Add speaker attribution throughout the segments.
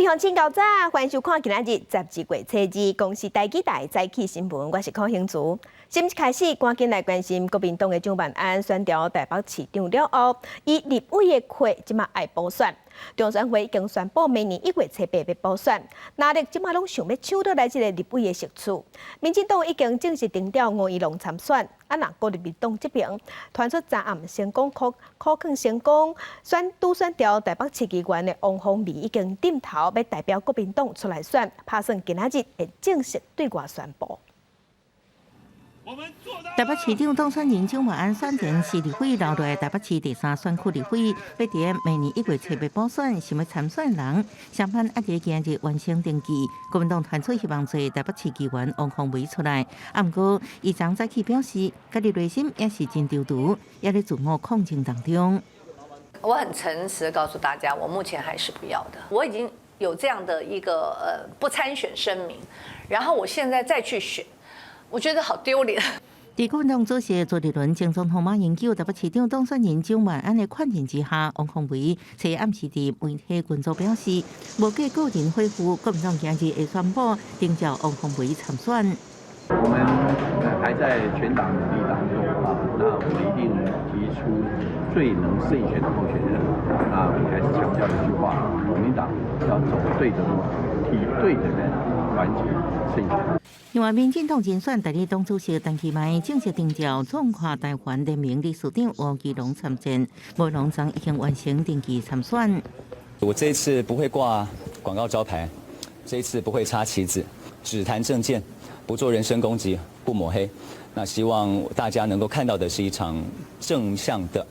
Speaker 1: 鄉親𠢕早，歡迎收看今仔日12月初二公視台語台早起新聞，我是柯興竹。新聞開始，趕緊來關心國民黨的蔣萬安選調台北市長了後，伊立委的缺這馬愛補選，中選會已經宣布明年1月初八欲補選，藍綠這馬攏想欲搶落來這个立委的席次。民進黨已經正式徵召吳怡農參選，啊若國民黨這邊傳出昨暗成功考考選成功選拄選調台北市議員的王鴻薇已經點頭欲代表國民黨出來選，拍算今仔日會正式對外宣布。
Speaker 2: 台北市長當選人蔣萬安選前是立委留落台北市第三選區立委，欲佇明年1月初八補選，想欲參選人，相反猶佇今日完成登記。國民黨傳出希望做台北市議員王鴻薇出來，啊毋過伊昨早起表示，家己內心也是真躊躇，猶咧自我抗爭當中。
Speaker 3: 我很誠實的告訴大家，我目前還是不要的。我已經有這樣的一個不參選聲明，然後我現在再去選，我覺得好丟臉。
Speaker 2: 佇國民黨主席朱立倫、前總統馬英九、台北市長當選人蔣萬安的勸進之下，王鴻薇昨暗時佇媒體群組表示，無計個人回復，國民黨今日會宣布徵召王鴻薇參選。
Speaker 4: 我們還在全黨努力當中啊，那我們一定提出最能勝選的候選人。那我還是強調一句話，國民黨要走對的路，提對的人，團結勝選。
Speaker 2: 另外，民進黨人選代理黨主席陳其邁正式徵召縱跨台環聯盟理事長吳怡農參戰，吳怡農昨已經完成登記參選。
Speaker 5: 我這一次不會掛廣告招牌，這一次不會插旗子，只談政見，不做人身攻擊，不抹黑。那希望大家能夠看到的是一場正向的、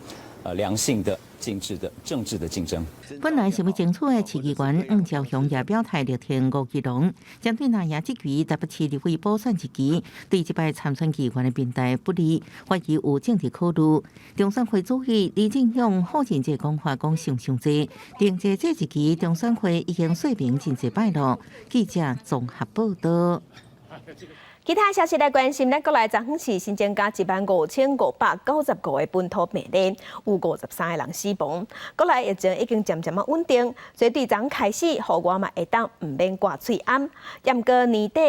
Speaker 5: 良性的、政治的政治的競爭。
Speaker 2: 本來想欲爭取的市議員黃昭雄也表態力挺吳怡農，針對藍營質疑台北市立委補選日期對這擺參選議員的民調不利，懷疑有政治考慮。中選會主席李進勇否認這個講法，講傷傷濟。定這這日期，中選會已經說明真濟擺囉。記者綜合報道。
Speaker 1: 其他消息來關心，咱國內昨昏是新增加15,595個本土病例，有53個人死亡。國內疫情已經漸漸仔穩定，所以對昨開始，戶外嘛會當毋免掛喙罨。毋過年底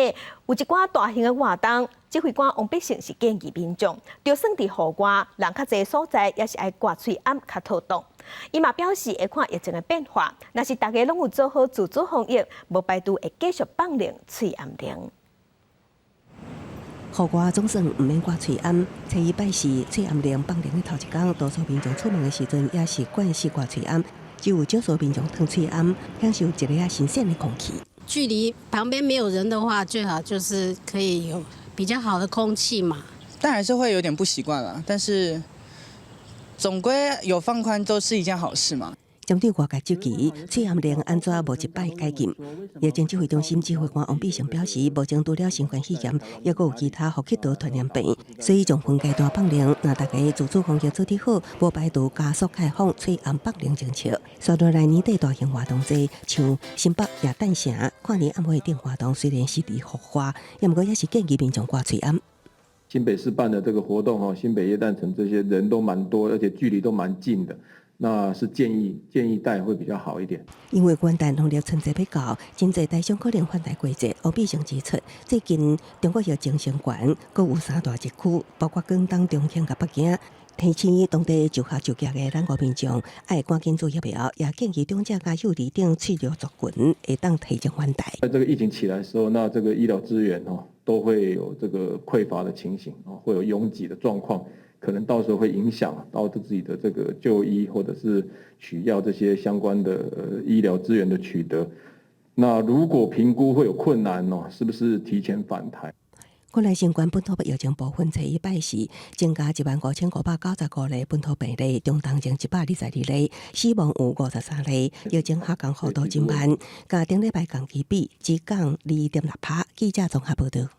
Speaker 1: 有一寡大型的活動，指揮官王必勝是建議民眾，就算佇戶外人較濟所在，也是愛掛喙罨較妥當。伊嘛表示會看疫情的變化，若是大家攏有做好自主防疫，無排除會繼續放寬喙罨令。
Speaker 6: 戶外總算毋免掛喙罨，初一拜四喙罨令放涼的頭一工，多數民眾出門的時陣也是慣勢掛喙罨，只有少數民眾脫喙罨，享受一下新鮮的空氣。
Speaker 7: 距離旁邊沒有人的話，最好就是可以有比較好的空氣嘛。
Speaker 8: 但還是會有點不習慣啦，但是總歸有放寬都是一件好事嘛。
Speaker 6: 針對外界質疑，喙罨令按怎無一擺解禁？疫情指揮中心指揮官王必勝表示，目前除了新冠肺炎，抑閣有其他呼吸道傳染病，所以將分階段放涼。若大家自主防疫做得好，無排除加速開放喙罨放涼政策。紲落來年底大型活動濟，像新北耶誕城跨年晚會等活動，雖然是佇戶外，毋過也是建議民眾掛喙罨。
Speaker 9: 新北市辦的這個活動，吼，新北耶誕城這些人都蠻多，而且距離都蠻近的。那是建議戴會比較好一點。
Speaker 6: 因為元旦農曆春節欲到，真濟台商可能返台過節。王必勝指出，最近中國疫情升懸，閣有三大疫區，包括廣東、重慶佮北京，提醒當地就學就業的咱國民眾愛趕緊注疫苗，也建議長者佮幼兒等脆弱族群會當提前返台。
Speaker 9: 在這個疫情起來的時候，那這個醫療資源哦都會有這個匱乏的情形哦，會有擁擠的狀況。可能到時候會影響到自己的這個就醫或者是取藥這些相關的醫療資源的取得。那如果評估會有困難哦，是不是提前返台？
Speaker 6: 國內新冠本土疫情部分，初一拜四增加15,595例本土病例，中重症122例，死亡有53例，疫情下降幅度真慢，佮頂禮拜同期比只降2.6%。記者綜合報道。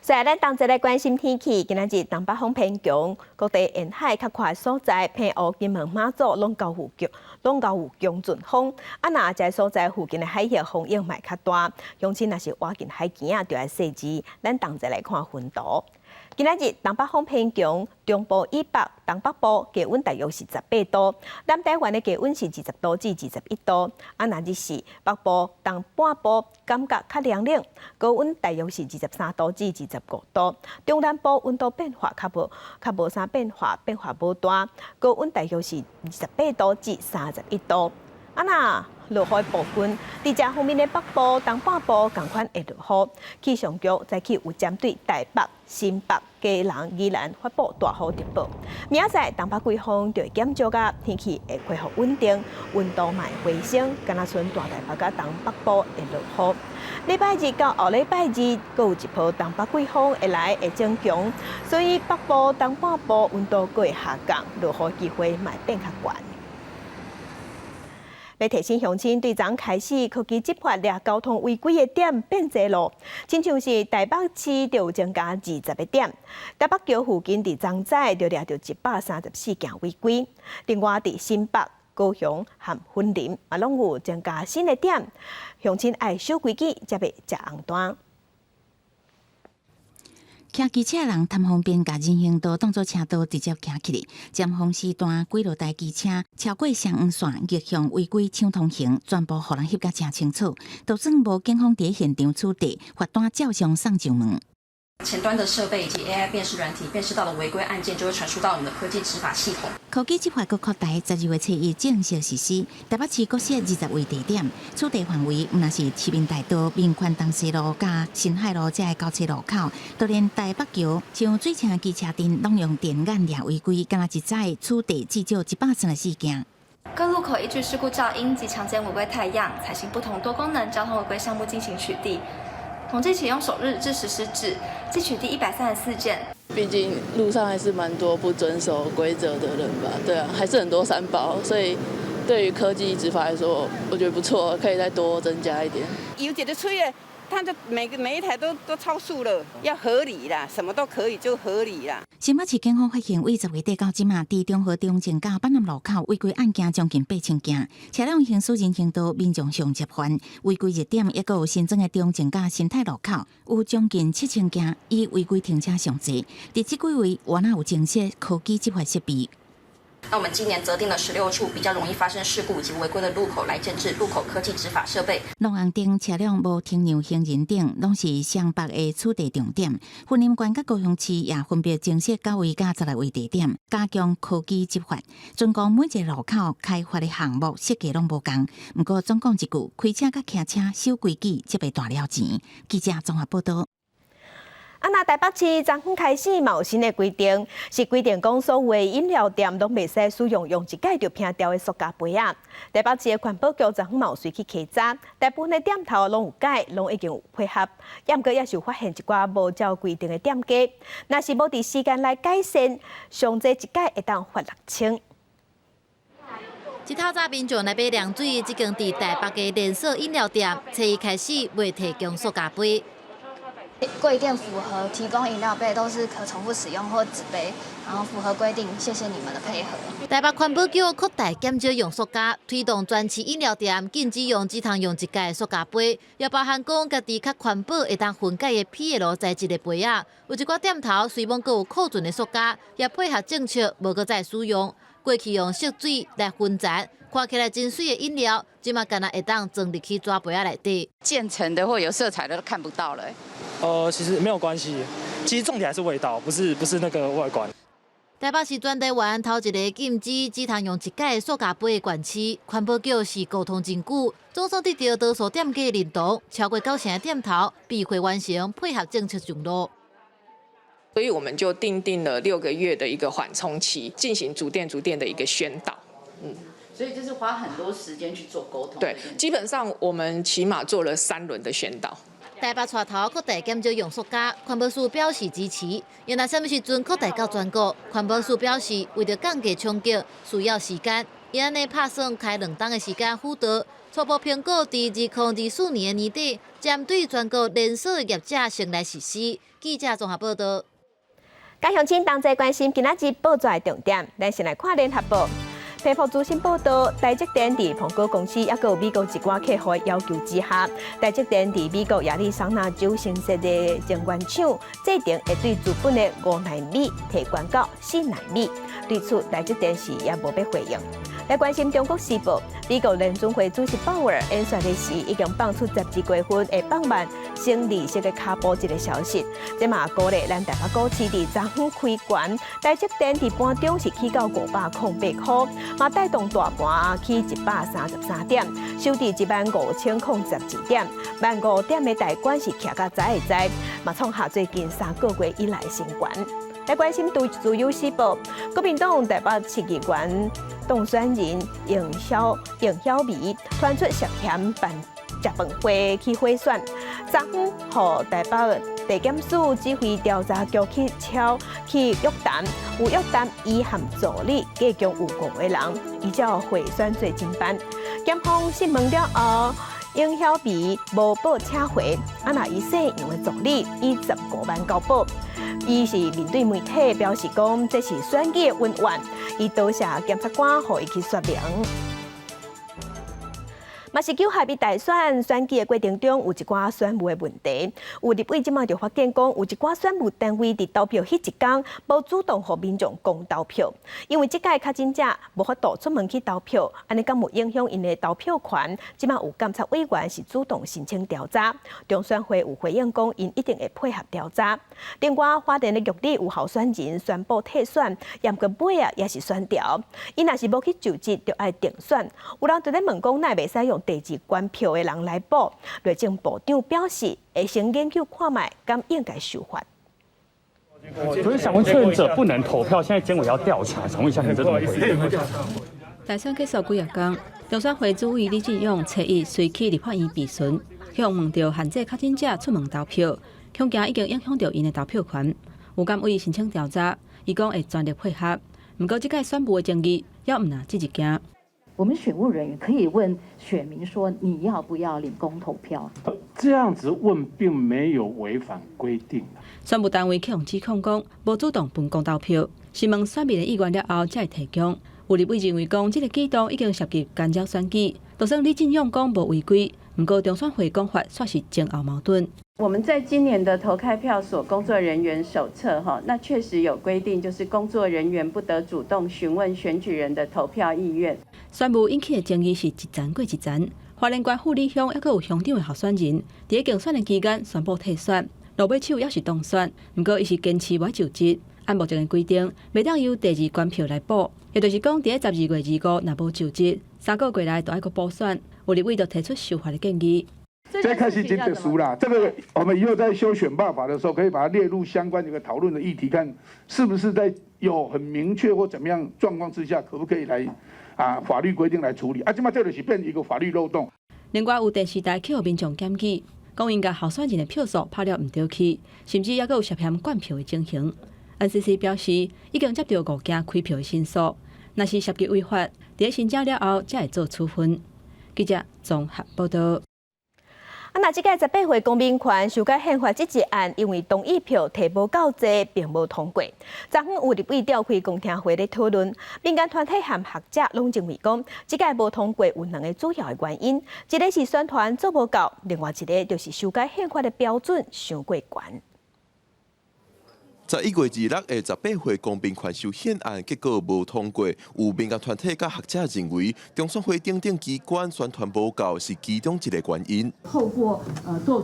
Speaker 1: 所以咱同齊來關心天氣，今仔日東北風偏強，各地沿海較闊所在，澎湖、金門、馬祖攏較有強，攏較有強陣風。啊，若這所在附近的海域風湧嘛較大，鄉親若是倚近海墘仔，就愛細緻。咱同齊來看雲圖。今仔日東北風偏強，中部以北、東北部低溫大約是18度，南台灣的低溫是20度至21度。啊，若是北部、東半部感覺較涼冷，高溫大約是23度至25度。中南部溫度變化較無啥變化，變化無大，高溫大約是28度至31度。啊，若落雨部分，佇遮方面的北部、東半部仝款會落雨。氣象局早起有針對台北、新北、基隆、宜蘭發布大雨特報。明仔載東北季風就會減少啊，天氣會恢復穩定，溫度嘛會回升。敢若賰大台北佮東北部會落雨。禮拜日到後禮拜二，閣有一波東北季風會來會增強，所以北部、東半部溫度閣會下降，落雨機會嘛會變較懸。欲提醒鄉親，對昨開始科技執法掠交通違規的點變濟囉，親像是台北市就有增加20個點，台北橋附近佇昨早就掠著134件違規，另外佇新北、高雄和雲林嘛攏有增加新的點，鄉親愛守規矩，才袂食紅單。
Speaker 2: 騎機車人貪方便，共人行道當做車道直接騎起來，尖峰時段幾落台機車超過雙黃線逆向違規搶通行，全部予人翕甲誠清楚。就算無警方佇現場取締，罰單照常送上門。
Speaker 10: 前端的設備以及 AI 辨識軟體辨識到的違規案件，就會傳輸到我們的科技執法系統。
Speaker 2: 科技執法閣擴大，12月初一正式實施。台北市閣設20位地點，取締範圍毋但是市民大道、民權東西路佮新海路這个交叉路口，就連台北橋像水車機車燈攏用電眼掠違規，敢若一早取締至少134件。
Speaker 11: 各路口依據事故噪音及常見違規態樣，採行不同多功能交通違規項目進行取締。統計啟用首日至實施止，計取締134件。
Speaker 12: 畢竟路上還是蠻多不遵守規則的人吧，對啊，還是很多三寶，所以對於科技執法來說，我覺得不錯，可以再多增加一點。
Speaker 13: 有一個吹的，他就每個每一台都超速了，要合理啦，什麼都可以就合理啦。
Speaker 2: 新北市警方發現，對10月底到這馬，佇中和中正佮板南路口違規案件將近8000件，車輛行駛人行道，民眾上接煩。違規熱點抑閣有新增的中正佮新泰路口，有將近7000件以違規停車上濟。佇這幾位，原來有增設科技執法設備。
Speaker 10: 那我們今年擇定了16處比較容易發生事故以及違規的路口來建置路口科技執法設備。
Speaker 2: 路紅燈車輛無停讓行人等，攏是雙北的取締重點。雲林縣佮高雄市也分別增設9位佮16位地點，加強科技執法。盡管每一個路口開發的項目設計攏無仝，毋過總講一句，開車佮騎車守規矩，才袂大了錢。記者綜合報道。
Speaker 1: 啊，若台北市昨昏開始嘛有新的規定，是規定講所有的飲料店攏袂使使用用一擺就拚掉的塑膠杯仔。台北市的環保局昨昏嘛有隨去稽查，大部分的店頭攏有改，攏已經有配合，毋過也是有發現一寡無照規定的店家，若是無佇時間內改善，上濟一擺會當罰6000。
Speaker 14: 這透早民眾來買涼水，這間佇台北的連鎖飲料店，初一開始袂提供塑膠杯。
Speaker 11: 貴店符合提供飲料杯都是可重複使用或紙杯，然後符合規定，謝謝你們的配合。
Speaker 14: 台北環保局擴大減少用塑膠，推動全市飲料店禁止用只通用一擺塑膠杯，也包含講家己較環保會當分解的 PL 材質的杯仔。有一寡店頭雖罔閣有庫存的塑膠，也配合政策無閣再使用。過去用色水來分層，看起來真媠的飲料，這馬干焦會當裝入去紙杯仔內底。
Speaker 15: 漸層的或有色彩的都看不到了。
Speaker 16: 其實沒有關係，其實重點還是味道，不是那個外觀。
Speaker 14: 台北市全台灣頭一个禁止只通用一擺塑膠杯的縣市，環保局是溝通真久，總算得著多數店家認同，超過九成的店頭閉會完成配合政策上路。
Speaker 17: 所以我們就訂定了6個月的一個緩衝期，進行逐店逐店的一個宣導。
Speaker 15: 所以就是花很多時間去做溝通。
Speaker 17: 對，基本上我們起碼做了三輪的宣導。
Speaker 14: 台北帶頭擴大減少用塑膠，環保署表示支持。因若啥物時陣擴大到全國，環保署表示為著降低衝擊，需要時間。伊按呢拍算開2冬的時間輔導，初步評估佇2024年年底，針對全國連鎖業者先來實施。記者綜合報道。
Speaker 1: 佮鄉親同齊關心今仔日報紙的重點，咱先來看聯合報。彭博資訊報道，台積電佇蘋果公司抑閣有美國一寡客戶要求之下，台積電佇美國亞利桑那州新設的晶圓廠，制程會對資本的5納米提懸到4納米。對此，台積電是也無欲回應。來關心中國時報，美國聯準會主席鮑爾演說的時，已經放出12月份會放慢升利息的跤步這个消息。這嘛鼓勵咱台北股市佇昨昏開懸，台積電佇盤中是起到508塊，嘛帶動大盤起133點，收佇15,012點，15,000點的大關是徛甲知會知，嘛創下最近3個月以來新高。來關心自由時報，國民黨台北市議員當選人楊曉薇傳出涉嫌辦食飯會去賄選，昨昏予台北地檢署指揮調查局去敲去約談，有約談伊和助理，計共有五個人，依照賄選罪偵辦。檢方訊問了後，楊曉薇無報請回，啊若伊姓楊的助理以15萬交保。伊是面對媒體表示講，這是選舉的恩怨，伊多謝檢察官予伊去說明。嘛是九合一大選選舉的過程中，有一寡選務的問題。有立委這馬就發現講，有一寡選務單位佇投票彼一工，無主動予民眾講投票，因為這屆確診者無法度出門去投票，按呢敢有影響𪜶的投票權？這馬有監察委員是主動申請調查，中選會有回應講，𪜶一定會配合調查。另外，花蓮的玉里有候選人宣布退選，毋過尾仔也是選掉。伊若是無去就職，就愛重選。有人就咧問講，哪會袂使用第二關票的人來補？內政部長表示，會先研究看覓，敢應該修法。
Speaker 18: 所以想問確診者不能投票，現在監委要調查，想問一下你這怎麼回應？
Speaker 19: 大選結束幾仔工，中選會主委李進勇初一隨去立法院備詢，予問著限制確診者出門投票，恐驚已經影響著𪜶的投票權。有監委申請調查，伊講會全力配合。毋過這屆選務的爭議，也毋但這一件。
Speaker 20: 我們選務人員可以問選民說：你要不要領公投票？
Speaker 21: 這樣子問並沒有違反規定。
Speaker 19: 選務單位去予指控講，無主動分公投票，是問選民的意願了後才會提供。有立委認為講，這个舉動已經涉及干擾選舉，就算李進勇講無違規，毋過中選會講法煞是前後矛盾。
Speaker 22: 我們在今年的投開票所工作人員手冊，哈，那確實有規定，就是工作人員不得主動詢問選舉人的投票意願。
Speaker 19: 選務引起的爭議是一層過一層。花蓮縣富里鄉猶閣有鄉長的候選人，佇競選的期間宣布退選，落尾手猶是當選，毋過伊是堅持無就職。按目前的規定，袂當由第二關票來補，也就是講，佇12月25若無就職，3個月內就愛閣補選。有立委就提出修法的建議。
Speaker 23: 這開始真特殊啦，這個我們以後在修選辦法的時候，可以把它列入相關一個討論的議題，看是不是在有很明確或怎麼樣狀況之下，可不可以來法律規定來處理？啊，這馬這就是變一個法律漏洞。
Speaker 19: 另外有電視台去予民眾檢舉，講𪜶共候選人的票數拍了毋著去，甚至猶閣有涉嫌灌票的情形。NCC 表示，已經接著五件開票的申訴，若是涉及違法，佇申請了後才會做處分。記者綜合報道。
Speaker 1: 啊，那這屆18歲公民權修改憲法這一案，因為同意票提無夠濟，並無通過。昨昏有立委召開公聽會咧討論，民間團體和學者攏認為講，這屆無通過有兩个主要的原因，一个是宣傳做無夠，另外一个就是修改憲法的標準傷過懸。
Speaker 24: 11月26的18歲公民權修憲案結果無通過，有民間團體佮學者認為，中選會等等機關宣傳無夠是其中一个原因。
Speaker 25: 透過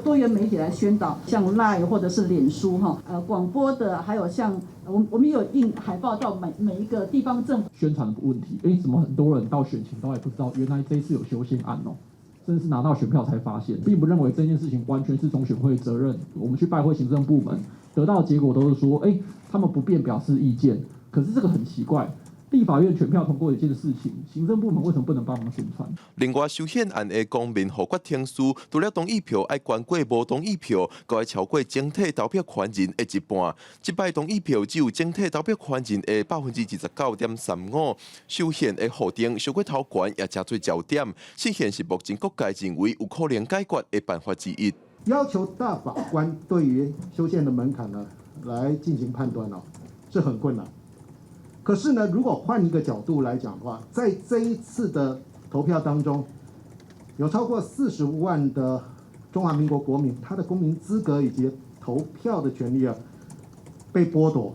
Speaker 25: 多元媒體來宣導，像 Line 或者是臉書哈，廣播的，還有像我們有印海報到每一個地方政府。
Speaker 9: 宣傳的問題，怎麼很多人到選前都還不知道，原來這一次有修憲案哦，甚至是拿到選票才發現，並不認為這件事情完全是中選會的責任。我們去拜會行政部門。得到的結果都是說，他們不便表示意見。可是這個很奇怪，立法院全票通過一件事情，行政部門為什麼不能幫忙宣傳？
Speaker 24: 另外，修憲案的公民複決程序，除了同意票愛懸過無同意票，閣愛超過整體投票權人的一半。這擺同意票只有整體投票權人的29.35%。修憲的呼聲燒過頭懸，也成做焦點。釋憲是目前各界認為有可能解決的辦法之一。
Speaker 26: 要求大法官對於修憲的門檻呢，來進行判斷哦，是很困難。可是呢，如果換一個角度來講的話，在這一次的投票當中，有超過40萬的中華民國國民，他的公民資格以及投票的權利啊，被剝奪，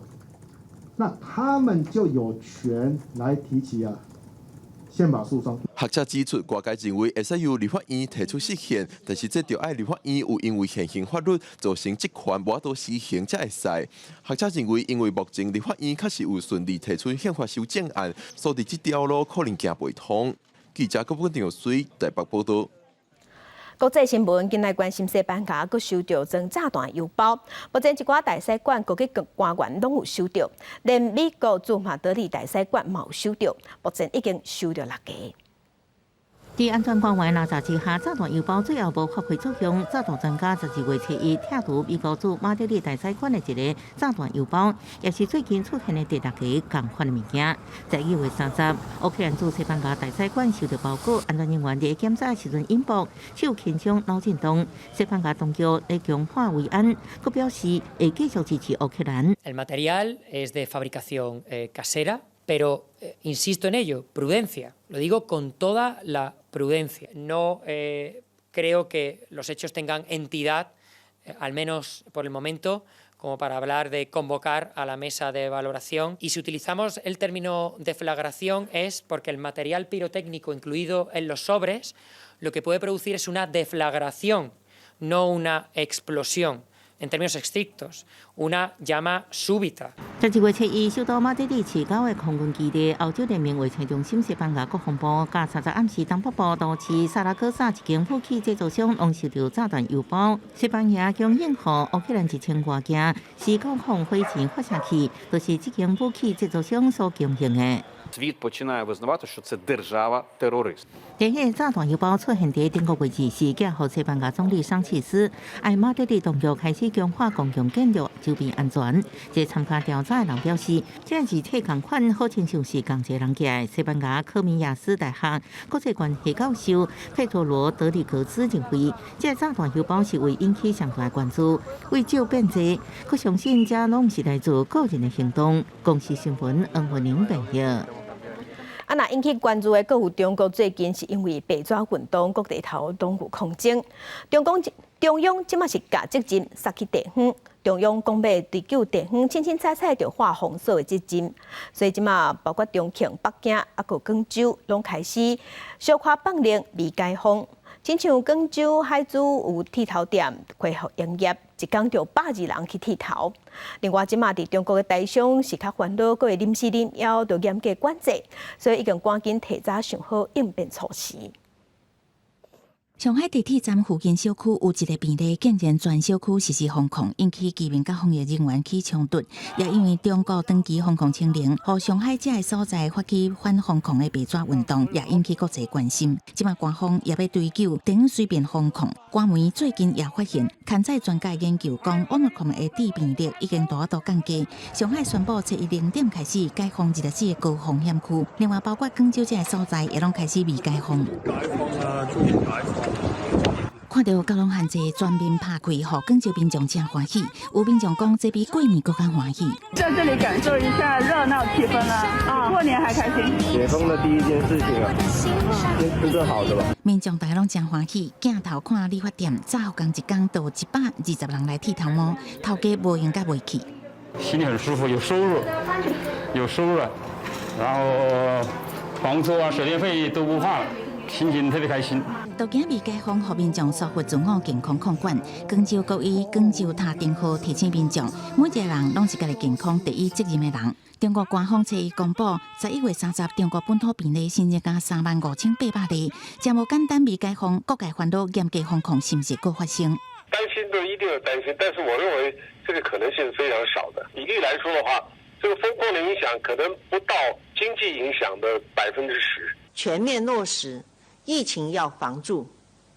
Speaker 26: 那他們就有權來提起啊憲法訴訟。
Speaker 24: 學者指出，外界認為會使由立法院提出釋憲，但是這著愛立法院有因為現行法律造成職權無法度施行才會使。學者認為，因為目前立法院確實有順利提出憲法修正案，所以這條路可能行袂通。記者郭本張水台北報道。
Speaker 1: 國際新聞，緊來關心西班牙閣收著裝炸彈郵包，目前一寡大使館國際官員攏有收著，連美國駐馬德里大使館嘛有收著，目前已經收著六个。
Speaker 2: 佇安全官員攔截之下，炸彈郵包最後無發揮作用。炸彈專家12月初一拆除美國駐馬德里大使館的一个炸彈郵包，也是最近出現的第六个仝款的物件。11月30，烏克蘭駐西班牙大使館收到包裹，安全人員佇檢查時陣引爆，手輕傷腦震盪。西班牙當局咧強化維安，閣表示會繼續支持烏克蘭。
Speaker 3: El material es de fabricación casera, pero insisto en ello, prudencia. Lo digo con toda la prudencia. No creo que los hechos tengan entidad, al menos por el momento, como para hablar de convocar a la mesa de valoración. Y si utilizamos el término deflagración es porque el material pirotécnico incluido en los sobres lo que puede producir es una deflagración, no una explosión en términos estrictos, una llama súbita。
Speaker 2: 12月初一，首都馬德里市郊的空軍基地，歐洲聯盟衛生中心、西班牙國防部，佮30暗時東北部都市薩拉戈薩一間武器製造商，攏收著炸彈郵包。西班牙供應予烏克蘭1000外件C90火箭發射器，都是這間武器製造商所供應的。
Speaker 4: Світ починає визнавати, що це держава-терорист.
Speaker 2: 這个炸彈郵包出現佇頂個月24，寄予西班牙總理桑切斯，愛馬德里當局開始強化公共建築周邊安全。這參加調查的人表示，這字體仝款，好親像是仝一个人寄的。西班牙科米亞斯大學國際關係教授佩托羅德里格茲認為，這炸彈郵包是為引起上大關注，為少變濟，閣相信這攏是來自個人的行動。公視新聞黃文玲編譯。
Speaker 1: 啊，若引起關注的，閣有中國最近是因為白紙運動，各地頭攏有抗爭。中共中央這馬是共責任捒去地方，中央講欲追究地方清清彩彩著畫紅色的責任，所以這馬包括重慶、北京啊，閣廣州，攏開始小可放令未解封。親像廣州海珠有剃頭店恢復營業，一工就120人去剃頭。另外，這馬佇中國的台商是較煩惱，閣會臨時臨要著嚴格管制，所以已經趕緊提早想好應變措施。
Speaker 5: 上海地鐵站附近小區有一个病例，竟然全小區實施封控，引起居民佮防疫人員起衝突。也因為中國長期封控清零，予上海這个所在發起反封控的白紙運動，也引起國際關心。這馬官方也欲追究等隨便封控。官媒最近也發現，勘災專家研究講，Omicron 的致病力已經大幅降低。上海宣布，初一0點開始解封24個高風險區，另外包括廣州這个所在也攏開始未解封。
Speaker 6: 解封啊！終於解封！
Speaker 5: 看著交通限制全面拍開，予廣州民眾真歡喜。有民眾講，這比過年閣較歡喜。
Speaker 7: 在這裡感受一下熱鬧氣氛啦，比過年還開心。
Speaker 8: 解封的第一件事情啊，先吃個好的吧。
Speaker 5: 民眾大家攏真歡喜，鏡頭看理髮店，早工一工就120人來剃頭毛，頭家無閒佮袂去。
Speaker 18: 心裡很舒服，有收入，有收入了，然後房租啊、水電費都不怕了。心情特別開心。
Speaker 5: 都驚未解封，予民眾疏忽自我健康控管。廣州國醫廣州塔頂號提醒民眾，每一个人攏是家己健康第一責任的人。中國官方初一公布，11月30，中國本土病例新增加35,800例，這無簡單未解封，各界煩惱嚴格封控是毋是閣發生？
Speaker 27: 擔心都一定有擔心，但是我認為這個可能性是非常少的。比例來說的話，這個封控的影響可能不到經濟影響的10%。
Speaker 28: 全面落實。疫情要防住，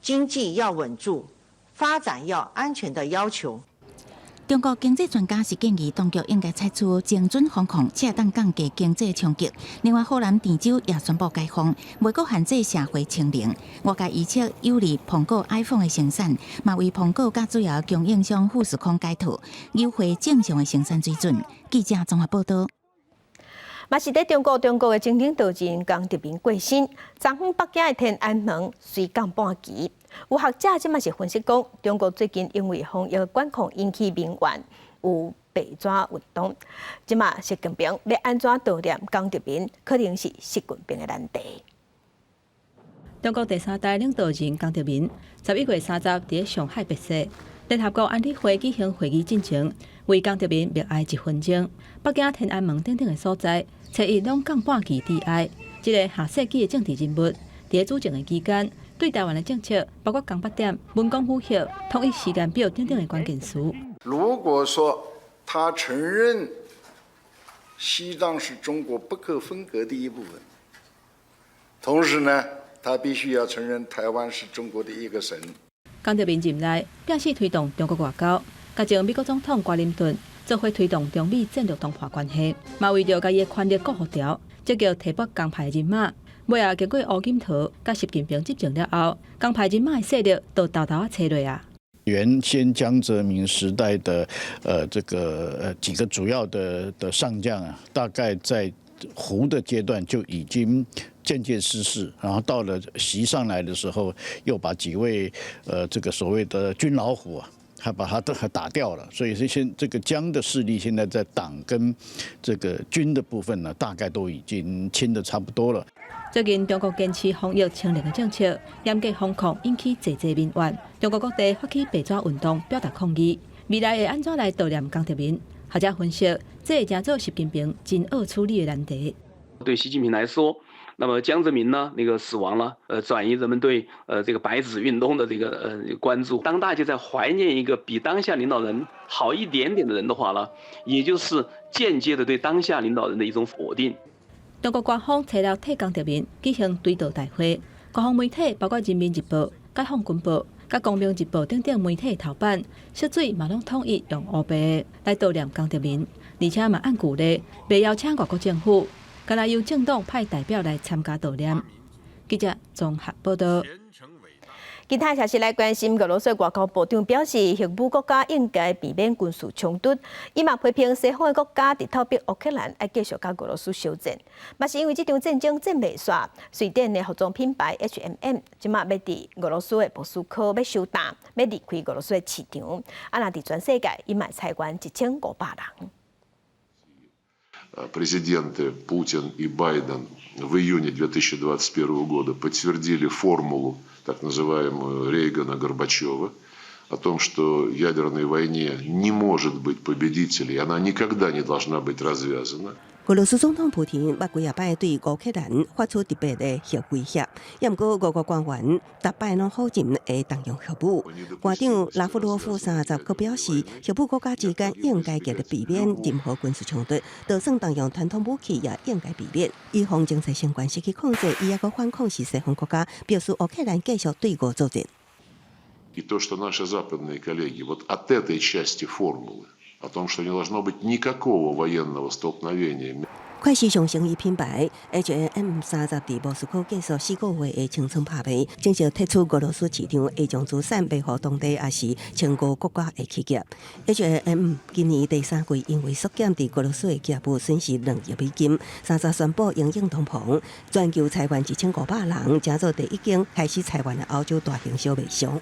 Speaker 28: 經濟要穩住，發展要安全的要求。
Speaker 5: 中國經濟專家是建議當局應該採取精準封控，才會當降低經濟衝擊。另外，河南鄭州也宣布解封，袂閣限制社會清零。外界預測有利蘋果 iPhone 的生產，嘛為蘋果佮主要供應商富士康解套，優惠正常的生產水準。記者綜合報道。
Speaker 1: 嘛是佇中國，中國的前領導人江澤民過身，昨昏北京的天安門隨降半旗。有學者這馬是分析講，中國最近因為防疫管控引起民怨，有白紙運動。這馬習近平欲按怎悼念江澤民，可能是習近平的難題。
Speaker 19: 中國第三代領導人江澤民11月30佇上海辭世。聯合國安理會舉行會議進前，為江澤民默哀一分鐘。北京天安門等等的所在，初一攏降半旗致哀。這个下世紀的政治人物，佇主政的期間，對台灣的政策，包括江北點、文攻武嚇、統一時間表等等的關鍵詞。
Speaker 10: 如果說他承認西藏是中國不可分割的一部分，同時呢，他必須要承認台灣是中國的一個省。
Speaker 19: 江澤民任內，正式推動中國外交，佮前美國總統克林頓做伙推動中美戰略同伴關係，嘛為著共伊的權力顧予牢，積極提拔江派人馬。尾仔經過胡錦濤佮習近平執政了後，江派人馬的勢力都沓沓仔衰落啊。
Speaker 11: 原先江澤民時代的這個幾個主要的上將啊，大概在胡的階段就已經漸漸失勢，然後到了習上來的時候，又把幾位這個所謂的軍老虎啊，還把他都還打掉了。所以這些這個江的勢力現在在黨跟這個軍的部分呢，大概都已經清得差不多了。
Speaker 19: 最近中國堅持防疫清零的政策，嚴格封控，引起濟濟民怨。中國各地發起白紙運動，表達抗議。未來會按怎來悼念江澤民？學者分析，這會成做習近平真惡處理的難題。
Speaker 12: 對習近平來說，那麼江澤民呢，那個死亡了，轉移人們對這個白紙運動的這個關注。當大家在懷念一個比當下領導人好一點點的人的話呢，也就是間接的對當下領導人的一種否定。
Speaker 19: 中國官方初六替江澤民舉行追悼大會，官方媒體包括《人民日報》、《解放軍報》、佮《光明日報》等等媒體頭版，色水嘛攏統一用烏白來悼念江澤民，而且嘛按舊例，袂邀請外國政府，干焦由政黨派代表來參加悼念。記者綜合報道。
Speaker 1: 其他消息來關心，俄羅斯外交部長表示，核武國家應該避免軍事衝突。伊嘛批評西方的國家直透逼烏克蘭愛繼續佮俄羅斯相戰。嘛是因為這場戰爭戰袂煞，瑞典的服裝品牌 H&M 這馬欲佇俄羅斯的莫斯科欲收擔，欲離開俄羅斯的市場。啊，若佇全世界，伊嘛裁員1500人。
Speaker 13: Президенты Путин и Байден в июне 2021 года подтвердили формулу, так называемую Рейгана-Горбачева, о том, что в ядерной войне не может быть победителей, она никогда не должна быть развязана.
Speaker 14: 俄羅斯總統普廷捌幾仔擺對烏克蘭發出特別的核威脅，也毋過俄國官員逐擺攏否認會動用核武。外長拉夫羅夫30閣表示，核武國家之間應該極力避免任何軍事衝突，就算動用傳統武器也應該避免。以防政策性關失去控制，伊猶閣反控是西方國家迫使烏克蘭繼續對俄作戰。
Speaker 13: И то, что наши западные коллеги вот от этой части формулы, о том, что не должно быть никакого военного столкновения.
Speaker 14: 快時尚成衣品牌 H&M 30佇莫斯科結束4個月的清倉拍賣，正式退出俄羅斯市場，會將資產賣予當地抑是親俄國家的企業。H&M 今年第三季因為縮減佇俄羅斯的業務，損失2億美金。30宣布因應通膨，全球裁員1500人，成做第一間開始裁員的歐洲大型小賣商。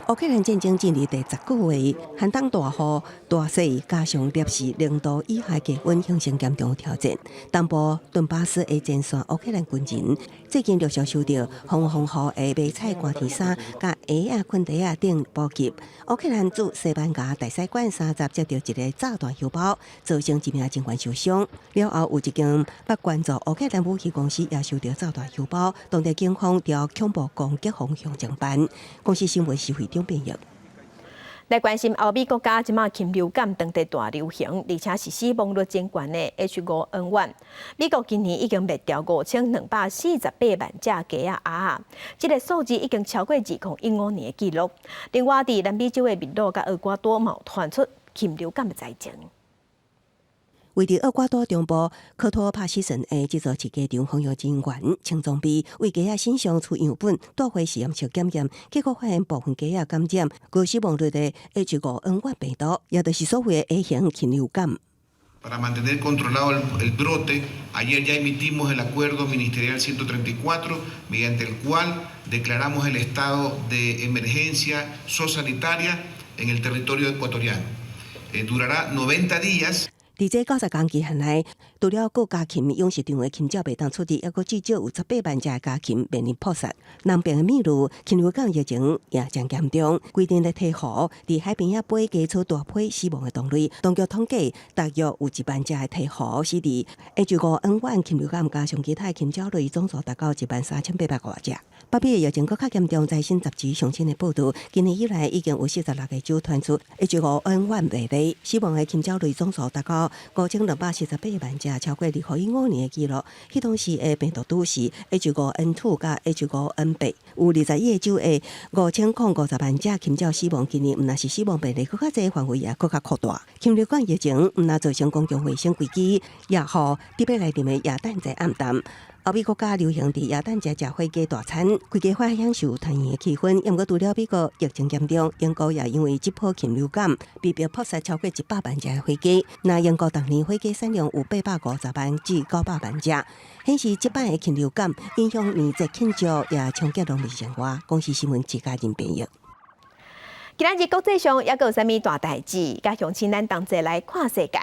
Speaker 14: 烏克蘭戰爭進入第10個月，寒冬大雨、大雪，加上攝氏0度以下低溫，形成嚴重挑戰。東部頓巴斯的前線烏克蘭軍人最近陸續收到防風雨的迷彩寒天衫、佮鞋仔、困袋仔等補給。烏克蘭駐西班牙大使館30接到一个炸彈郵包，造成一名警員受傷。了後有一間捌捐助烏克蘭武器公司也收到炸彈郵包，當地警方朝恐怖攻擊方向偵辦。公視新聞徐惠中編譯。
Speaker 1: 來關心歐美國家這馬禽流感當地大流行，而且是死亡率真懸的 H5N1。美國今年已經滅掉5248萬隻雞仔鴨，這个數字已經超過2015年的紀錄。另外，佇南美洲的秘魯佮厄瓜多嘛傳出禽流感的災情。
Speaker 14: 位佇厄瓜多中部科托帕西省的這座飼雞場，防疫人員穿裝備為雞仔身上取樣本，帶回實驗室檢驗，結果發現部分雞仔感染高死亡率的 H5N1 病毒，也就是所謂的 A 型禽流感。
Speaker 15: Para mantener controlado el brote, ayer ya emitimos el acuerdo ministerial 134, mediante el cual declaramos el estado de emergencia zoosanitaria en el territorio ecuatoriano. Durará 90 días.
Speaker 14: 佇這90工期限內，除了各家禽養殖場的禽鳥袂當出入，猶閣至少有18萬隻的家禽面臨撲殺。南邊的秘魯禽流感疫情也誠嚴重，規定的鵜鶘佇海邊仔飛加出大批死亡的同類。當局統計，大約有1萬隻的鵜鶘死佇 H5N1 禽流感，加上其他禽鳥類總數達到1萬3800外隻。北美的疫情閣較嚴重，財新雜誌上新的報導，今年以來已經有46個州傳出 H5N1 病例，死亡的禽鳥類總數達到5248萬隻，超過2015年的紀錄。彼當時的病毒株是 H5N2佮 H5N8，有21個州的5050萬隻禽鳥死亡。今年毋但是死亡病例閣較濟，範圍也閣較擴大。禽流感疫情毋但造成公共衛生危機，也予特別來臨的耶誕節暗淡。歐美國家流行佇耶誕節食火雞大餐，規家歡享受團圓的氣氛。毋過除了美國疫情嚴重，英國也因為這波禽流感，被迫撲殺超過100萬隻的火雞。那英國逐年火雞產量有850萬至900萬隻，顯示這擺的禽流感影響年節慶祝，也衝擊農民生活。公視新聞自家人編譯。
Speaker 1: 今仔日國際上猶閣有啥物大代誌？佮鄉親咱同齊來看世界。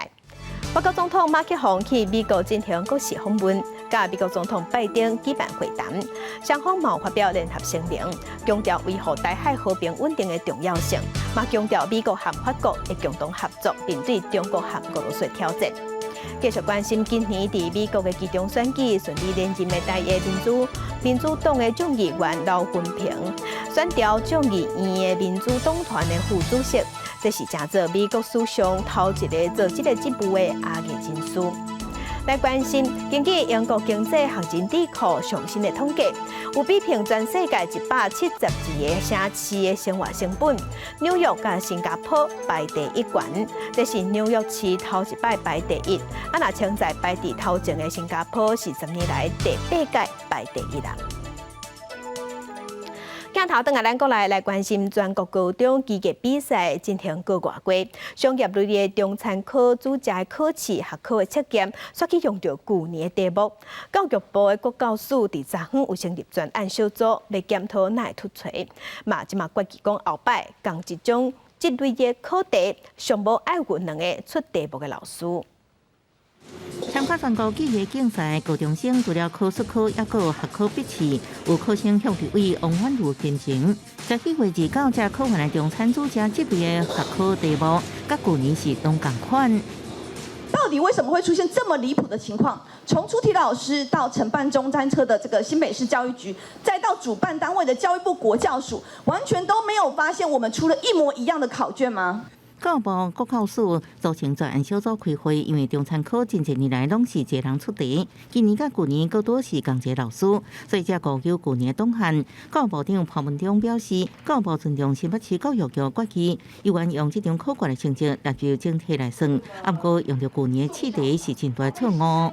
Speaker 1: 法國總統馬克宏去美國進行國事訪問，佮美國總統拜登舉辦會談，雙方嘛發表聯合聲明，強調維護台海和平穩定的重要性，嘛強調美國和法國會共同合作面對中國和俄羅斯的挑戰。繼續關心今年佇美國的期中選舉順利連任的代議民主黨的眾議員劉雲平，選調眾議院的民主黨團的副主席，這是成做美國史上頭一个做這个職務的亞裔人士。來關心，根據英國經濟學人智庫上新的統計，有比評全世界172個城市的生活成本，紐約佮新加坡排第一懸，這是紐約市頭一擺排第一，啊若稱在排佇頭前的新加坡是10年來第八屆排第一啦。鏡頭轉來咱國內來關心全國高中機械比賽進行過外關，商業類的中餐科主食的考試學科的測驗，煞去用著舊年的題目。教育部的國教署佇昨昏有成立專案小組，欲檢討哪會出錯，嘛這馬決議講後擺仝一種這類的考題，上無愛有兩個出題目的老師。
Speaker 2: 參加全國機械競賽，高中生除了考術科，猶閣有學科筆試，有考生向立委王婉諭陳情。12月29才考完的中餐主食這類的學科題目，佮舊年是攏仝款。
Speaker 16: 到底為什麼會出現這麼離譜的情況？從出題老師到承辦中餐科的這個新北市教育局，再到主辦單位的教育部國教署，完全都沒有發現我們出了一模一樣的考卷嗎？
Speaker 2: 教育部國教署組成專案小組開會，因為中餐科近幾年來攏是一個人出題，今年佮舊年閣拄是仝一個老師，所以才歸咎舊年檔案。教育部長潘文忠表示，教育部尊重新北市教育局決議，猶原用這張考卷的成績納入整體來算，毋過用著舊年試題是真大錯誤。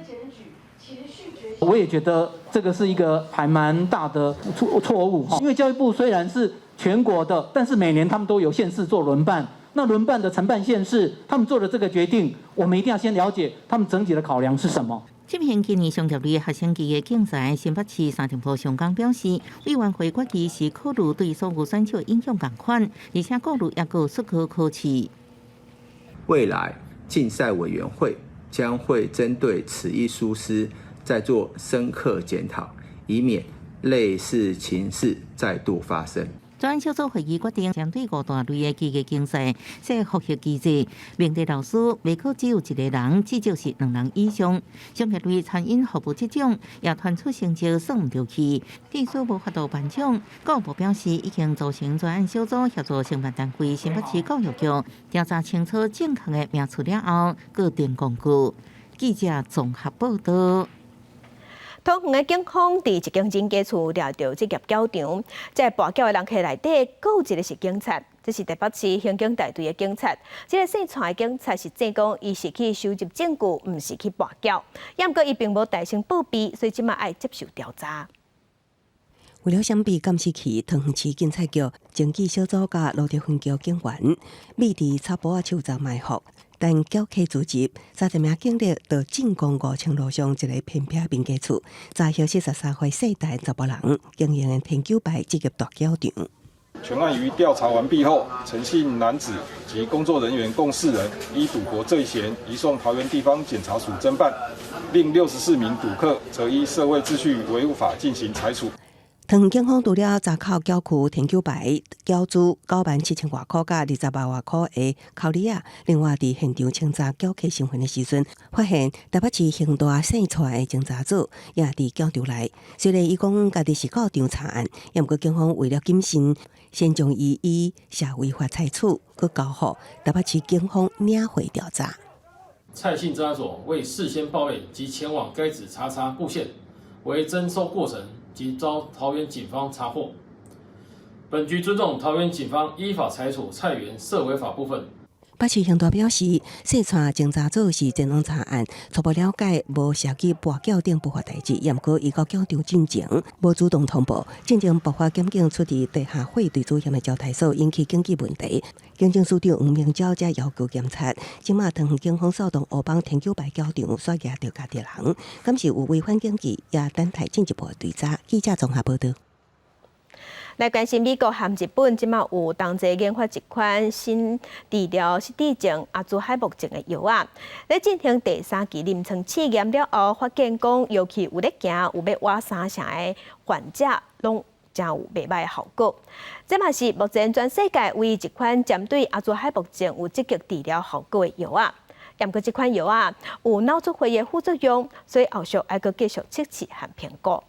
Speaker 17: 我也覺得這個是一個還蠻大的錯誤，因為教育部雖然是全國的，但是每年他們都有縣市做輪辦。那輪辦的承辦縣市，他們做的這個決定，我們一定要先了解他們整體的考量是什麼。
Speaker 2: 執行今年商業類學生機械競賽，新北市三重埔上港表示，委員會決議是考慮對所有選手影響仝款，而且顧慮猶閣有術科考試。
Speaker 20: 未來競賽委員會將會針對此一疏失再做深刻檢討，以免類似情事再度發生。
Speaker 2: 專案小組會議決定，針對五大類的機械競賽設複核機制，命題老師袂可只有一個人，至少是兩人以上。商業類餐飲服務這種也傳出成績算毋著去，致使無法度頒獎。教育部表示，已經組成專案小組協助承辦單位新北市教育局調查清楚正確的名次了後，閣定公告。記者綜合報道。
Speaker 1: 桃園的警方佇一間人家厝掠著職業攪場，這跋筊的人客內底，閣有一个是警察，這是台北市刑警大隊的警察。這个姓蔡的警察是證講，伊是去收集證據，毋是去跋筊。毋過伊並無代先報備，所以這馬愛接受調查。
Speaker 14: 為了閃避監視器，桃園市警察局偵緝小組佮蘆洲分局警員，秘佇草埔仔樹叢埋伏。等繳客聚集，30名警力到進攻吳清路上一个偏僻民家厝，查獲43歲姓陳查埔人經營的天九牌職業跍轎場。
Speaker 6: 全案於調查完畢後，陳姓男子及工作人員共四人，依賭博罪嫌移送桃園地方檢察署偵辦，另64名賭客則依社會秩序維護法進行裁處。
Speaker 14: 桃園警方除了查扣繳區天九牌繳資97,000外箍佮20萬外箍的扣厘仔，另外佇現場清查繳客身份的時陣，發現台北市興大姓蔡的偵查組也佇繳場內。雖然伊講家己是到場查案，也毋過警方為了謹慎，先將伊以社違法裁處，閣交予台北市警方領回調查。
Speaker 3: 蔡姓偵查組未事先報備即前往該址查查佈線，為偵搜過程即遭桃園警方查獲。本局尊重桃園警方依法裁處蔡員涉違法部分。
Speaker 14: 北市刑大表示，姓蔡偵查組是前往查案，初步了解無涉及跋筊等不法代誌，毋過伊到繳場進前無主動通報，進前爆發檢警出佇地下匯兌主嫌的招待所引起經濟問題。警政署長黃明昭才要求檢查，這馬桃園警方掃動烏幫天九牌繳場，煞舉著家己人，敢是有違反警紀，也等待進一步的追查。記者綜合報道。
Speaker 1: 來關心美國和日本，這馬有同齊研發一款新治療失智症、阿茲海默症的藥仔。咧進行第三期臨床試驗了後，發現講尤其有咧行有欲倚三成的患者，攏誠有袂䆀效果。這嘛是目前全世界唯一一款針對阿茲海默症有積極治療效果的藥仔。毋過這款藥仔有腦出血的副作用，所以後續愛閣繼續測試和評估。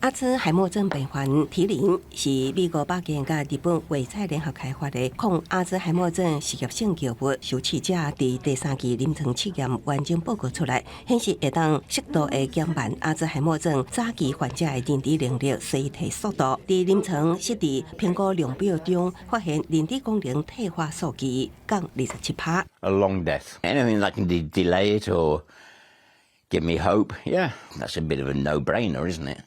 Speaker 14: 阿茲海默症病患提林是美國百健佮日本衛彩聯合開發的抗阿茲海默症實驗性藥物，受試者佇第三期臨床試驗完整報告出來，顯示會當適度的減慢阿茲海默症早期患者的認知能力衰退速度。佇臨床實地評估量表中，發現認知功能退化數據降27%。
Speaker 9: A long death. Anything that can delay it or give me hope, yeah, that's a bit of a no-brainer, isn't it?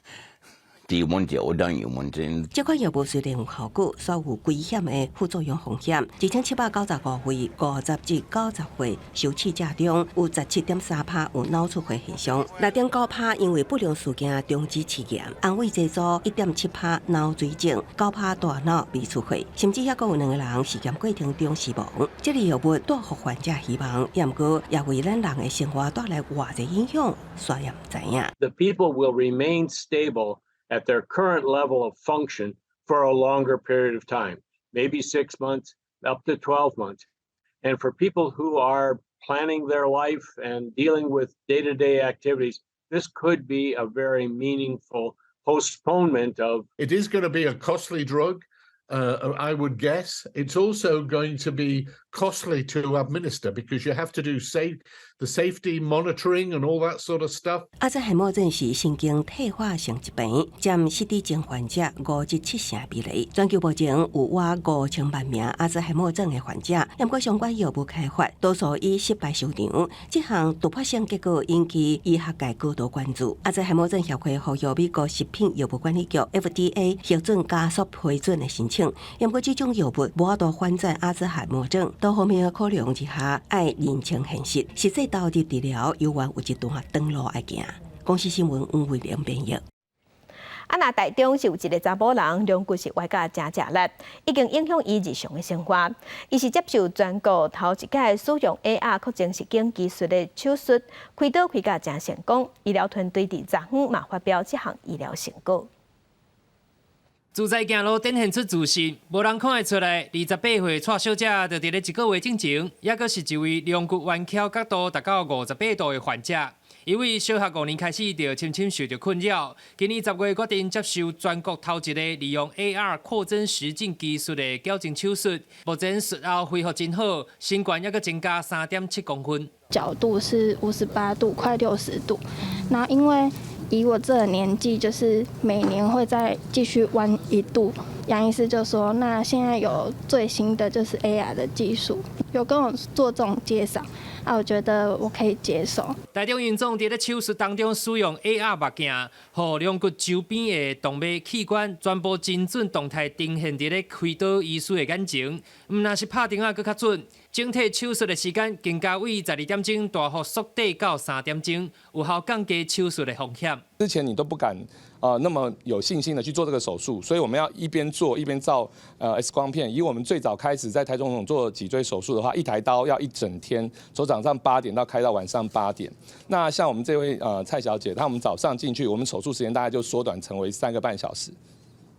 Speaker 9: Do you want it or don't you want it?
Speaker 14: 這款藥物雖然有效果，卻有危險的副作用風險。1795位50至90歲受試者中，有17.3%有腦出血現象，6.9%因為不良事件終止試驗，安慰劑組1.7%腦水腫，9%大腦微出血，甚至猶閣有兩個人試驗過程中死亡。這個藥物帶予患者希望，毋過也為咱人的生活帶來偌濟影響，煞也毋知影。
Speaker 21: The people will remain stable at their current level of function for a longer period of time, maybe 6 months, up to 12 months. And for people who are planning their life and dealing with day to day activities, this could be a very meaningful postponement of.
Speaker 22: It is going to be a costly drug. I would guess it's also going to be costly to administer because you have to do the safety monitoring and all that sort of stuff.
Speaker 14: 阿茲海默症是神經退化性疾病，佔失智症患者5至7成比例。全球目前有約5000萬名阿茲海默症的患者，毋過相關藥物開發多數以失敗收場。這項突破性結果引起醫學界高度關注。阿茲海默症協會呼籲美國食品藥物管理局 FDA 核准加速批准的申請。毋過這種藥物無法度反轉阿茲海默症，多方面的考量之下，愛認清現實，實際投入治療猶原有一段長路愛行。公視新聞黃慧玲編譯。
Speaker 1: 啊，若台中是有一個查某人，龍骨是歪甲誠食力，已經影響伊日常的生活。伊是接受全國頭一擺使用 AR 擴增實境技術的手術，開刀開甲誠成功。醫療團隊佇昨昏嘛發表這項醫療成果。
Speaker 23: 自在行路展現出自信，無人看會出來。28歲蔡小姐就佇咧一個月進前，猶閣是一位龍骨彎曲角度達到58度的患者。因為小學5年開始就深深受著困擾，今年10月決定接受全國頭一個利用 AR 擴增實境技術的矯正手術，目前術後恢復真好，身懸猶閣增加3.7公分。
Speaker 24: 角度是58度，快60度。那因為以我這個年紀，就是每年會再繼續彎1度。楊醫師就說：“那現在有最新的就是 AR 的技術，有跟我做這種介紹，啊，我覺得我可以接受。”
Speaker 23: 台中榮總佇咧手術當中使用 AR 目鏡，予龍骨周邊的動脈器官全部精準動態呈現佇咧開刀醫師的眼前，毋但是拍釘仔閣較準。整體手術的時間更加為12點鐘大幅縮短到3點鐘，有效降低手術的風險。
Speaker 4: 之前你都不敢那麼有信心的去做這個手術，所以我們要一邊做一邊照X 光片。以我們最早開始在台中榮總做脊椎手術的話，一台刀要一整天，從早上8點到開到晚上8點。那像我們這位蔡小姐，她我們早上進去，我們手術時間大概就縮短成為3個半小時。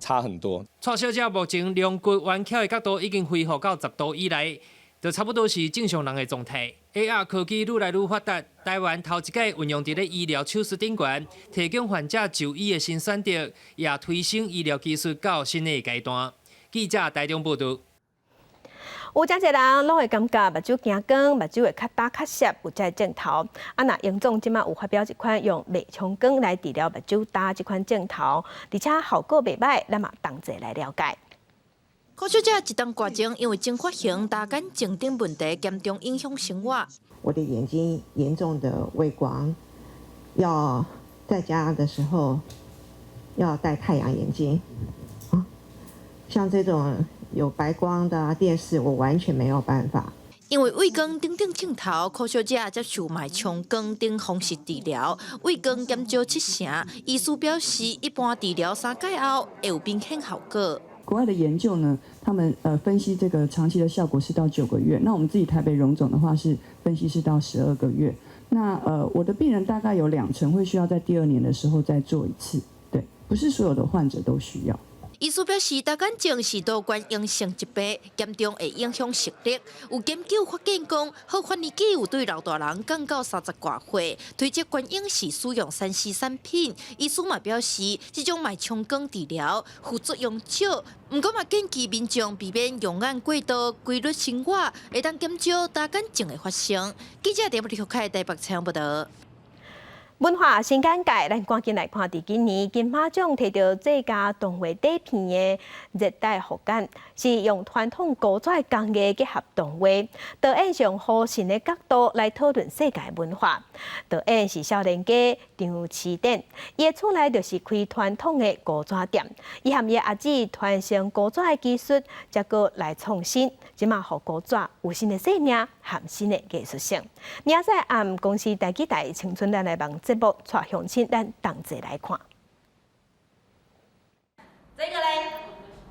Speaker 4: 差很多。
Speaker 23: 蔡小姐目前龍骨彎曲的角度已經恢復到10度以內，就差不多是正常人的狀態。AR 科技愈來愈發達，台灣頭一擺運用佇咧醫療手術頂懸，提供患者就醫的新選擇，也推升醫療技術到新的階段。記者台中報導。
Speaker 1: 有誠濟人攏會感覺目睭驚光，目睭會較焦較澀，有這症頭。啊，若榮總這馬有發表一款用脈衝光來治療目睭焦這款症頭，而且效果袂䆀，咱嘛同齊來了解。
Speaker 7: 柯小姐一冬外前因為蒸發型大眼症等問題，嚴重影響生活。
Speaker 8: 我的眼睛嚴重的畏光，要在家的時候要戴太陽眼鏡。啊，像這種有白光的電視，我完全沒有辦法。
Speaker 7: 因為畏光等等症頭，柯小姐接受脈衝光等方式治療，畏光減少7成。醫師表示，一般治療3屆後會有明顯效果。
Speaker 18: 國外的研究呢，他們分析這個長期的效果是到9個月。那我們自己台北榮總的話是分析是到12個月。那我的病人大概有2成會需要在第二年的時候再做一次。對，不是所有的患者都需要。
Speaker 7: 醫師表示，焦眼症是導觀隱性疾病，嚴重會影響視力。有研究發現講，好發年紀有對老大人降到30外歲，推測原因是使用3C 產品。醫師嘛表示，這種脈衝光治療副作用少，毋過嘛建議民眾避免用眼過度、規律生活，會當減少焦眼症的發生。記者陳立開台北採訪報導。
Speaker 1: 文化新簡介，咱趕緊來看。佇今年金馬獎提著最佳動畫短片的《熱帶雨繭》，是用傳統古紙工藝結合動畫，導演用好新的角度來討論世界文化。導演是少年家張啟典，伊的厝內就是開傳統的古紙店，伊和伊阿姊傳承古紙的技術，才閣來創新，這馬予古紙有新的生命和新的藝術性。明仔載暗公視台語台青春咱來望節目，帶鄉親咱同齊來看。
Speaker 25: 這個咧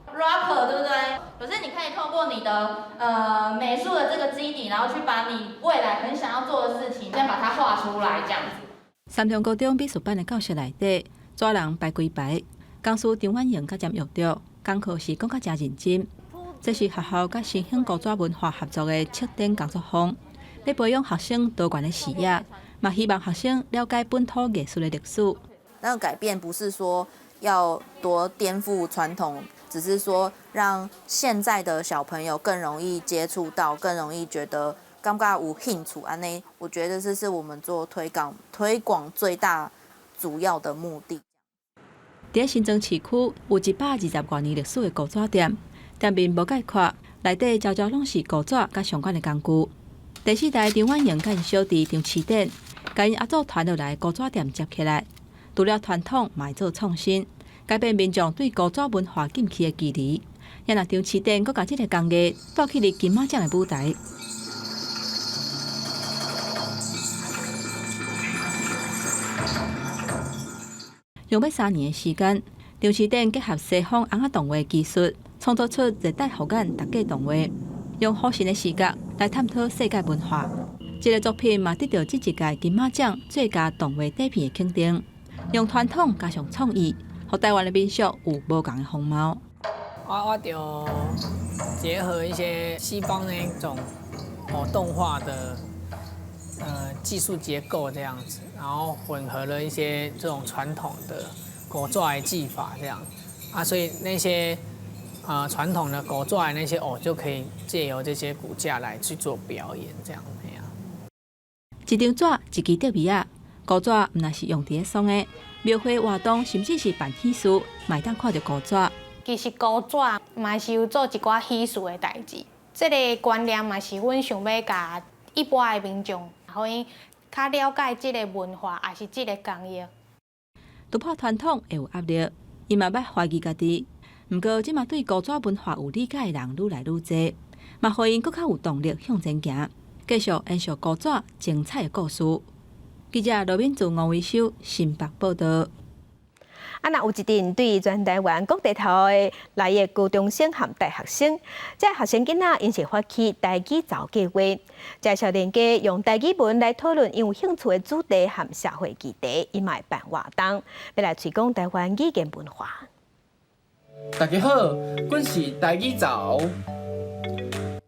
Speaker 25: ，rocker 對不對？可是你可以透過你的美術的這個基底，然後去把你未來很想要做的事情，先把它畫出來，這樣子。
Speaker 19: 三重高中美術班的教室內底，紙人排規排，講師張婉瑩佮詹玉竹，講課時講甲誠認真。這是學校佮新興古紙文化合作的策展工作坊，欲培養學生多元的視野，嘛希望學生了解本土藝術的歷史。
Speaker 26: 那個改變不是說要多顛覆傳統，只是說讓現在的小朋友更容易接觸到，更容易覺得感覺有興趣按呢，我覺得這是我們做推廣最大主要的目的。
Speaker 19: 佇新莊市區有120外年歷史的古紙店，店面無概括，內底常常攏是古紙佮相關的工具。第四代張婉瑩佮𪜶小弟張啟典，共𪜶阿祖傳落來古紙店接起來，除了傳統，嘛會做創新，改變民眾對古紙文化禁忌的距離。也若張啟典閣共這个工藝帶去佇金馬獎的舞台。用欲3年的時間，張啟典結合西方尪仔動畫技術，創作出熱帶雨繭特價動畫，用好新的視角來探討世界文化。這个作品嘛得著這一屆金馬獎最佳動畫短片的肯定。用傳統加上創意，予台灣的民俗有無仝的風貌。
Speaker 27: 我就結合一些西方那種動畫的技術結構這樣子，然後混合了一些這種傳統的古紙的技法這樣啊，所以那些傳統的古紙的那些偶就可以借由這些骨架來去做表演這樣。
Speaker 19: 一張紙，一支竹篾仔，古紙毋但是用佇咧創的，廟會活動甚至是辦喜事，嘛會當看著古紙。
Speaker 24: 其實古紙嘛是有做一寡喜事的代誌，這个觀念嘛是阮想欲共一般的民眾，予𪜶較了解這个文化，抑是這个工藝。
Speaker 19: 突破傳統會有壓力，伊嘛捌懷疑家己。毋過，這馬對古紙文化有理解的人愈來愈濟，嘛予𪜶閣較有動力向前行，繼續延續古早精彩的故事。記者羅敏祖、吳維修新北報道。
Speaker 1: 啊，若有一陣對全台灣各地頭的來的高中生和大學生，這學生囡仔𪜶是發起台語槽計畫，這少年家用台語文來討論𪜶有興趣的主題和社會議題，𪜶嘛會辦活動，欲來推廣台灣語言文化。
Speaker 5: 大家好，阮是台語槽。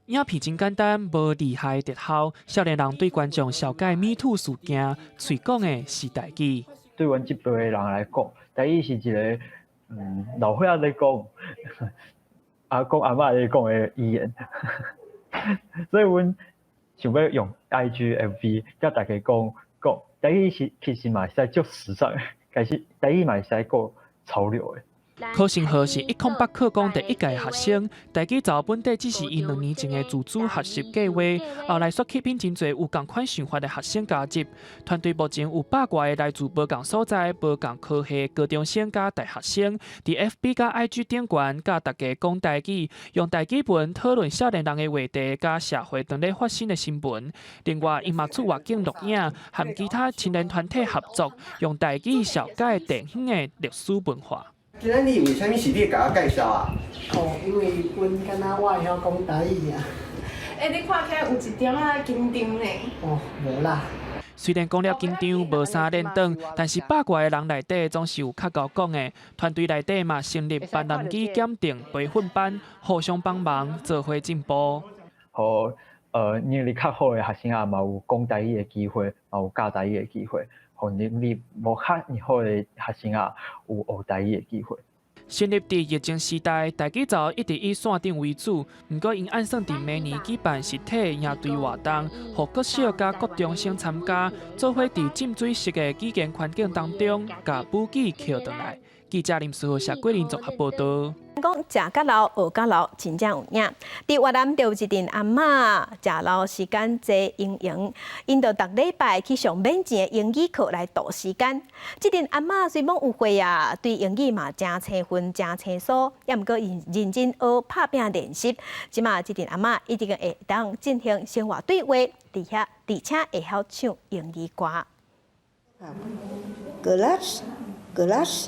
Speaker 10: 影片真簡單，無厲害特效，少年人對觀眾紹介 Me Too 事件，喙講的是台語。
Speaker 11: 對阮這輩的人來講，台語是一个老歲仔咧講，阿公阿嬤咧講的語言，所以阮想欲用 IG、FB 佮大家講講台語是其實嘛會使足時尚的，其實台語嘛會使夠潮流的。
Speaker 10: 柯成豪是108課綱第一屆學生，台語槽本底只是伊2年前的自主學習計劃，後來煞吸引真濟有仝款想法的學生加入。團隊目前有百外个來自無仝所在、無仝科系高中生佮大學生，佇 FB 佮 IG 頂懸，佮大家講台語，用台語文討論少年人的話題佮社會當咧發生的新聞。另外，𪜶嘛出外景錄影，和其他青年團體合作，用台語紹介地方的歷史文化。
Speaker 12: 今仔日為啥物是你共我介紹啊？
Speaker 13: 哦，因為阮敢若我會曉講台語爾。
Speaker 15: 欸，你看起來有一點仔緊張呢。
Speaker 13: 哦，無啦。
Speaker 10: 雖然講了緊張，無啥練轉，但是百外个人內底總是有較𠢕講的。團隊內底嘛成立閩南語檢定培訓班，互相幫忙，做伙進步。
Speaker 11: 予能力較好的學生仔嘛有講台語的機會，嘛有教台語的機會。予能力無較好的學生仔有學台語的機會。
Speaker 10: 成立佇疫情時代，台語槽一直以線頂為主，毋過𪜶按算佇明年舉辦實體營隊活動，予國小佮國中生參加，做伙佇浸水式的語言環境當中，共母語抾轉來。記者林思豪、謝桂林綜合報導。
Speaker 1: 講食甲老，學甲老，真正有影。佇越南就有一陣阿嬤，食老時間濟閒閒，𪜶就逐禮拜去上免錢的英語課來度時間。這陣阿嬤雖罔有歲啊，對英語嘛誠青分、誠生疏，猶毋過認認真學拍拚練習。這馬這陣阿嬤已經會當進行生活對話，而且而且會曉唱英語歌。
Speaker 16: Glass, glass.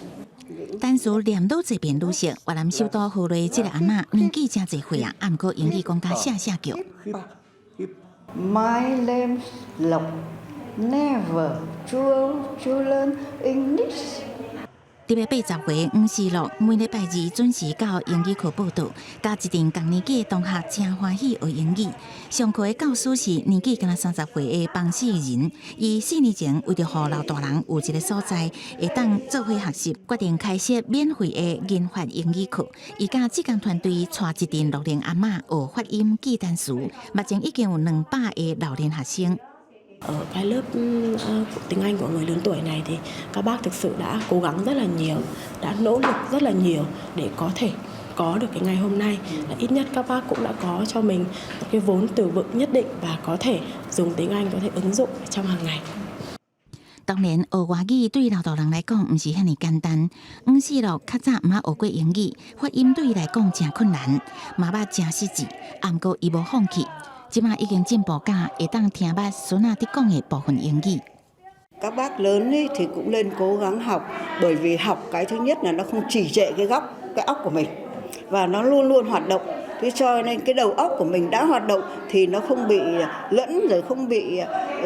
Speaker 2: 單詞念倒這邊女性，越南首都河內這个阿嬤年紀誠濟歲啊，毋過英語講甲聲聲叫。
Speaker 16: My name Lộc, never to learn English.
Speaker 2: 特別80歲黃世樂，每禮拜二準時到英語課報到，佮一陣仝年紀的同學誠歡喜學英語。上課的教師是年紀敢若30歲的邦世仁，伊4年前為著予老大人有一个所在會當做伙學習，決定開設免費的銀髮英語課。伊佮志工團隊帶一陣老年阿嬤學發音記單詞，目前已經有200个老年學生。
Speaker 28: Ở cái lớp tiếng Anh của người lớn tuổi này thì các bác thực sự đã cố gắng rất là nhiều, đã nỗ lực rất là nhiều để có thể có được cái ngày hôm nay. Ít nhất các bác cũng đã có cho mình một cái vốn từ vựng nhất định và có thể dùng tiếng Anh có thể ứng dụng trong hàng ngày.
Speaker 2: 當然，學外語對老大人來講毋是遐爾簡單。黃世樂較早毋捌學過英語，發音對伊來講誠困難，嘛捌誠失志，毋過伊無放棄。這馬已經進步到會當聽捌孫仔佇講的部分英語。
Speaker 16: Các bác lớn ấy thì cũng nên cố gắng học bởi vì học cái thứ nhất là nó không trì trệ cái óc của mình và nó luôn luôn hoạt động. Thế cho nên cái đầu óc của mình đã hoạt động thì nó không bị lẫn rồi không bị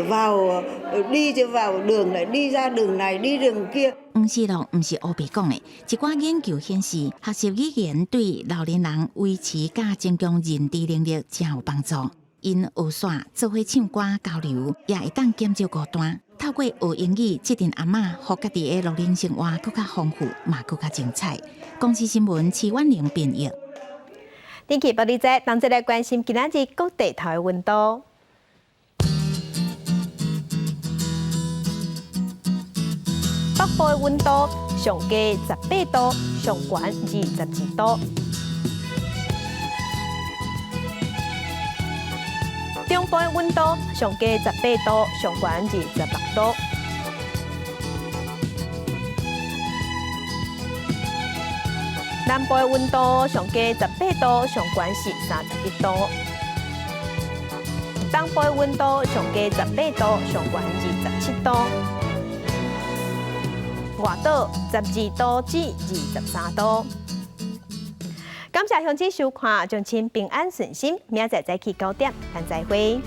Speaker 16: vào đi vào đường lại đi ra đường này đi đường kia.
Speaker 2: 黃世樂毋是烏白講的，一寡研究顯示，學習語言對老年人維持佮增強認知能力誠有幫助。𪜶學煞做伙唱歌交流，也會當減少孤單。透過學英語，這陣阿嬤予家己的老年生活閣較豐富，嘛閣較精彩。公視新聞徐婉玲編譯。
Speaker 1: 天氣報你知，同齊來關心今仔日各地頭的溫度。北部的溫度上低18度，上懸22度。中部的溫度上低18度，上懸26度。南部的溫度上低18度，上懸是31度。東部的溫度上低18度，上懸27度。外島12度至23度。感謝鄉親收看，祝親平安順心，明仔載早起9點，咱再會。